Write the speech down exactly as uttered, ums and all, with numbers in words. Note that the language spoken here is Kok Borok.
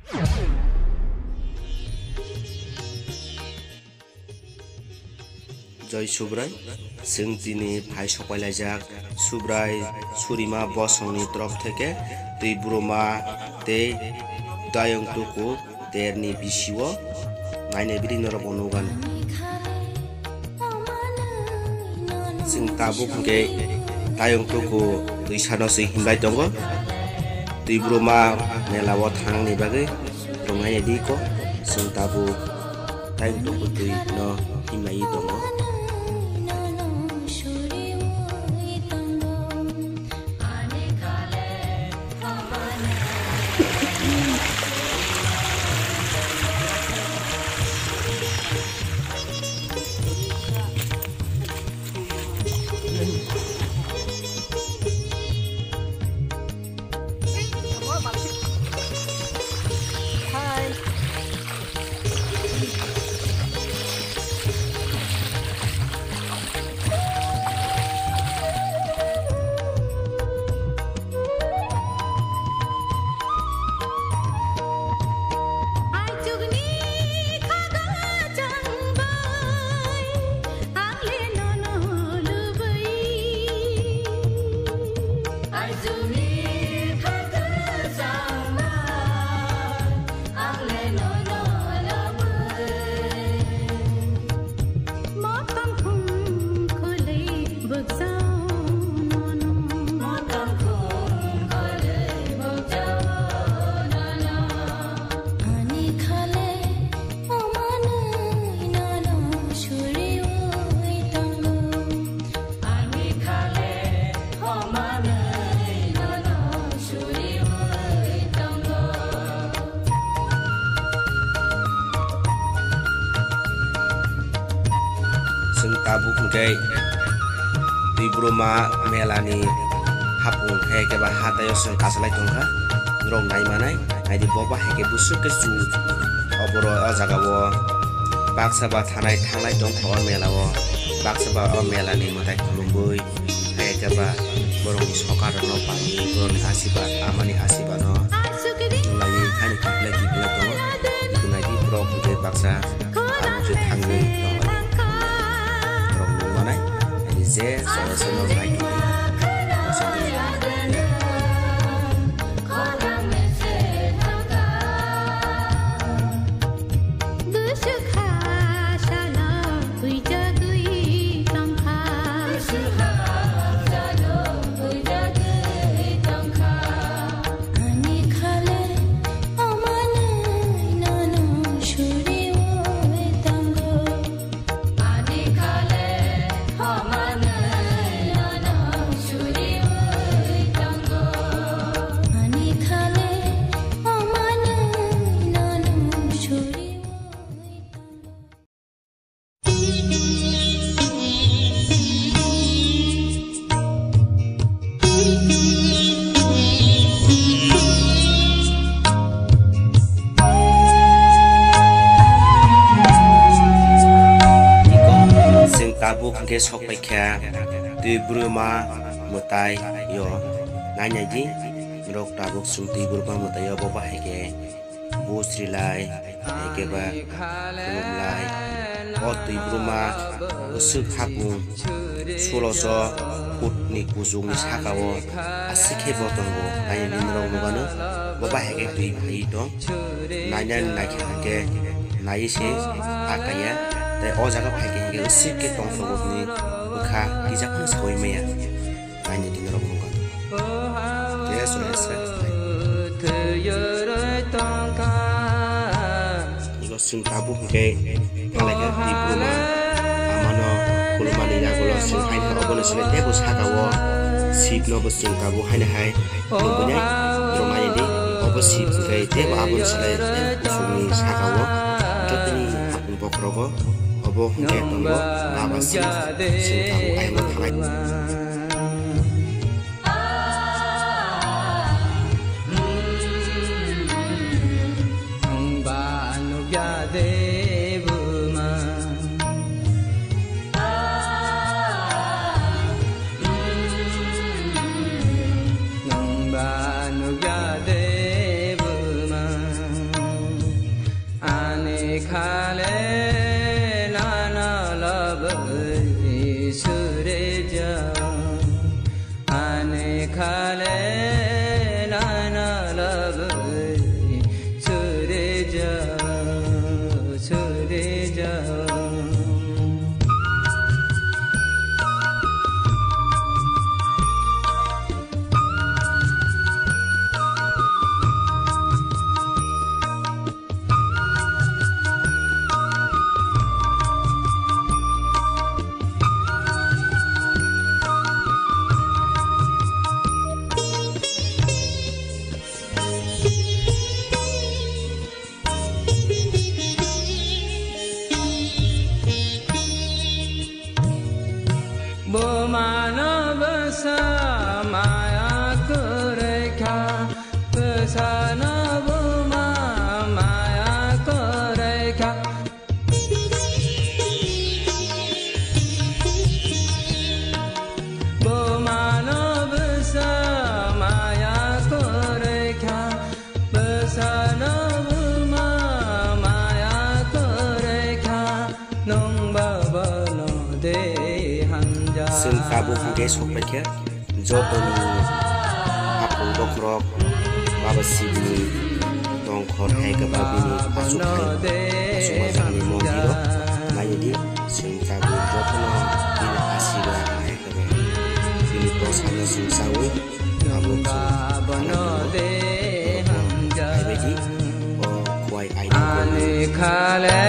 Joi Subrai, chwng tini phai sopai laijak Subrai Surima bosongni torop theke twi buruma tei dayong tuku terni bisio nainai bini norok bo nukgani. Chwng tabuk hwnkhe tayong tuku twisano se himlai tongo. Twi buruma mela o thangni bagwi rwngnaini diko chwng tabuk tayong tuku twi no himlaiwi tongo. Chwng tabuk hwnkhe Twi Buruma mela ni hapung hai khe ba hatai o chwng kachalai tongkha. Norok nai manai, naidi bo bahai khe bwswk khe chwng oboro o jaga o baksa ba thanai thanglai tongkha o mela o. Baksa ba o mela ni mwtai khulumui hai khe ba borok ni sokar rok no pai borok ni asirbad ama ni asirbad no lai haino kiphilai kiphilai tongo. Naidi borok hwnkhe baksa Ang je thangwi tongmani borok nung manai, ani je chwraisa no nai tongwi bosong tongwi. Chwng tabuk hwnkhe sok paikha Twi Buruma mwtai o. Nainai di, norok tabuk chwng Twi Buruma mwtai o, bo bahai khe buj rilai, hai khe ba khulumlai. O Twi Buruma bwswk hapung suloso foot ni kuchuk ni saka o aswk khe bo tongo. Nainai di norok nukgano, bo bahai khe twi phaiwi tong. Nainani naikhe hwnkhe naiwi se akaiya. Tei o jaga phaikhe hwnkhe usik khe tongthok ni bwkha kijakno saui maya. Naini di norok nukha. Yes, yes, yes. Iko chwng tabuk hwnkhe thanglaikha Twi Buruma amano khulumani yagulo chwng haino obono chwng teibo saka o sip no bo chwng tabuk haino hai. Nukgwnai, norok naidi, obo sip hwnkhe teibo aboni slai tei kusukni saka o jotoni hapung bokhorogo obo hwnkhe tongo baba sip, sip tabuk ayang thalai. Nungba nugya de buma. Khale nana labwi surija, ani khale nana labwi surija, surija. Bumano bwsa maya kwrwi kha, bwsano buma maya kwrwi kha. Bumano bwsa maya kwrwi kha, bwsano buma maya kwrwi kha, nwng ba bono de hamjak. Chwng tabuk hwnkhe sokphaikha. Jotoni aphung bokhorok Baba Shivni tongkhor hai kwbang bini achuk hai achukma jakni mondiro naidi, chwng tabuk jotono bini asirwad hai kwbang bini prosad no chwng chaui abo chwng kaibaidi o Khowai Aida ani khale